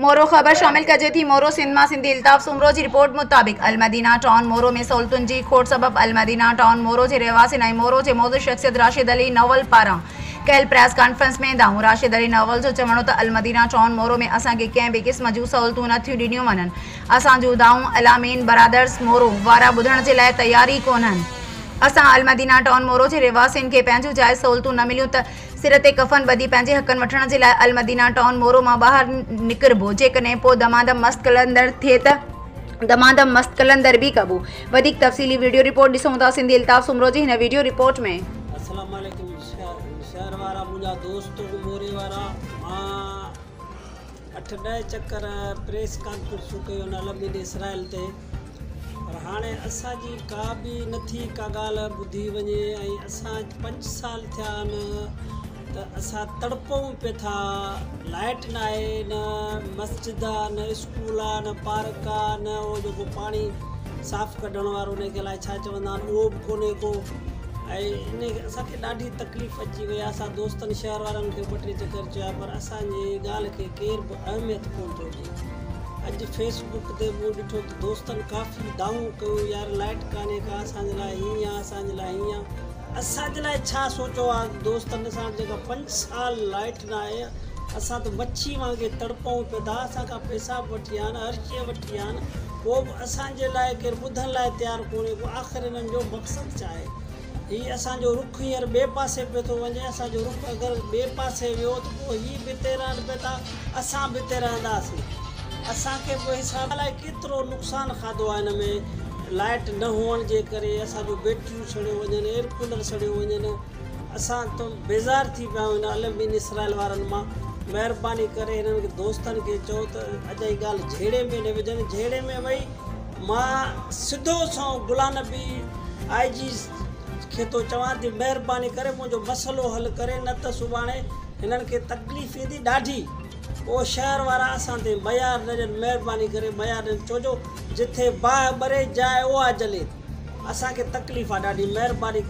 مورو، خبر شامل ڪجي ٿي مورو سنڌ مان سنڌي الطاف سومرو جي رپورٽ مطابق المدينه ٽائون مورو ۾ سهولتن جي کوٽ سبب المدينه ٽائون مورو جي رهواسين ۽ مورو جي معزز شخصيت راشد علي نول پاران ڪيل پريس ڪانفرنس ۾ دانهون راشد علي نول جو چوڻ هو ته المدينه ٽائون مورو ۾ اسان کي ڪنهن به قسم جون سهولتون نه ٿيون ڏنيون وڃن اسان جون دانهون الامين برادرز مورو وارا ٻڌڻ جي لاء تيار ئي ڪونهن اسان المدينه ٽائون مورو جي رهواسين کي پنهنجون جائز سهولتون نه مليون ته سر تي ڪفن ٻڌي پنهنجي حقن وٺڻ جي لاء المدينه ٽائون مورو مان ٻاهر نڪربو، جيڪڏهن پوء دمادم مست قلندر ٿئي ته دمادم مست قلندر به ڪبو. وڌيڪ تفصيلي وڊيو رپورٽ ڏسون ٿا سنڌي الطاف سومرو جي هن وڊيو رپورٽ ۾. السلام عليڪم شهر وارا منهنجا دوستو موري وارا مان اٺ ڏهه چڪر پريس ڪانفرنسون ڪيون آهن الامين اسرائيل تي پر هاڻي اسان جي ڪا به نٿي ڪا ڳالهه ٻڌي وڃي ۽ اسان پنج سال ٿيا آهن ته اسان تڙپون پي ٿا لائٽ نه آهي نه مسجد آ نه اسڪول آ نه پارڪ آ نه اهو جيڪو پاڻي صاف ڪڍڻ وارو ان کي الائي ڇا چوندا آهن اهو به ڪونهي ڪو ۽ ان اسان کي ڏاڍي تڪليف اچي وئي آهي اسان دوستن شهر وارن کي ٻه ٽي چڪر چيو آهي پر اسان جي ڳالهه کي ڪير به اهميت ڪونه ٿو ڏئي اڄ فيس بڪ تي مون ڏٺو ته دوستن ڪافي دانهون ڪيون يار لائٽ ڪانهي ڪا اسان جي لاء هيئن آ اسان جي لاء هيئن آ اسان جي لاء ڇا سوچو آ دوستن اسان وٽ جيڪا پنج سال لائٽ نه آهي اسان ته مڇي وانگي تڙپون پيا ٿا اسان کان پئسا به وٺي ويا آهن هر شيء وٺي ويا آهن پوء به اسان جي لاء ڪير ٻڌڻ لاء تيار ڪونهي ڪو آخر انهن جو مقصد ڇا آهي هي اسان جو رخ هينئر ٻئي پاسي پيو ٿو وڃي، اسان جو رخ اگر ٻئي پاسي ويو ته پوء هي به هتي رهن پيا ٿا، اسان به هتي رهنداسين. اسان کي پوء حساب الائي ڪيترو نقصان کاڌو آهي هن ۾ لائيٽ نه هئڻ جي ڪري اسان جون بيٽريون سڙيو وڃن، ايئر ڪولر سڙيو وڃن، اسان ته بيزار ٿي پيا آهيون هن الامين اسرائيل وارن مان. مهرباني ڪري هنن کي دوستن کي چئو ته اجائي ڳالهه جهيڙي ۾ نه وجهن، جهيڙي ۾ وئي مان سڌو سنئون غلام نبي آء جي کي ٿو چوان ته مهرباني ڪري منهنجو مسئلو حل ڪري نه ته سڀاڻي هنن کي تڪليف ايندي ڏاڍي پوء شهر وارا اسان تي ميار نه ڏين مهرباني ڪري ميار نه ڏين ڇو جو جٿي باهه ٻري جاء اها جلي اسان کي تڪليف آ ڏاڍي مهرباني ڪري.